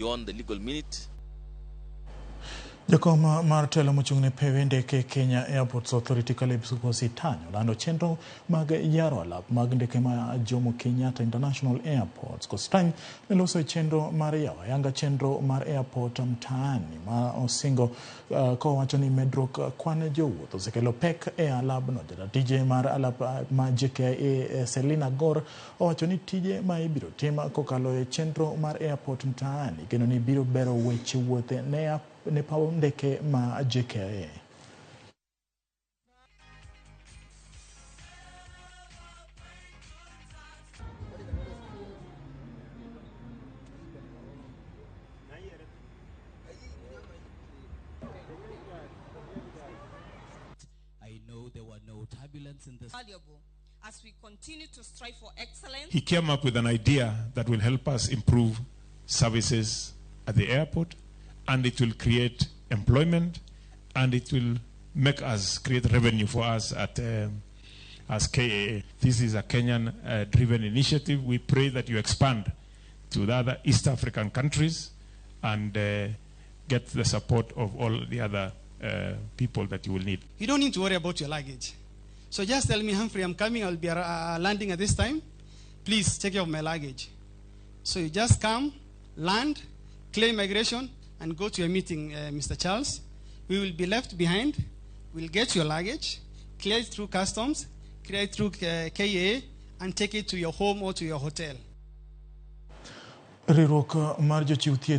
Beyond the legal minute. Jakom mar telo mochung' ne pewe ndeke Kenya Airports Authority Caleb Kositany olando chenro mag yaro alap mag ndeke ma Jomo Kenyatta International Airport. Kositany ne loso e chenro mar yawo ayanga chenro mar Airport Mtaani ma osingo kowacho ni medruok kwan jowuoth osekelo pek e alabno. Jata tije mar alap ma JKIA Selina Gor owacho ni tije ma ibiro tim kokalo e chenro mar Airport Mtaani kendo ni biro bero weche wuoth ne paw ndeke ma JKIA. I know there were no turbulence in this. Valuable as we continue to strive for excellence. He came up with an idea that will help us improve services at the airport, and it will create employment, and it will make us create revenue for us at as KAA. This is a Kenyan-driven initiative. We pray that you expand to the other East African countries and get the support of all the other people that you will need. You don't need to worry about your luggage. So just tell me, Humphrey, I'm coming, I'll be landing at this time. Please take care of my luggage. So you just come, land, clear immigration, and go to your meeting, Mr. Charles. We will be left behind. We'll get your luggage, clear it through customs, clear it through KAA, and take it to your home or to your hotel. Riwruok mar jochiw thieth.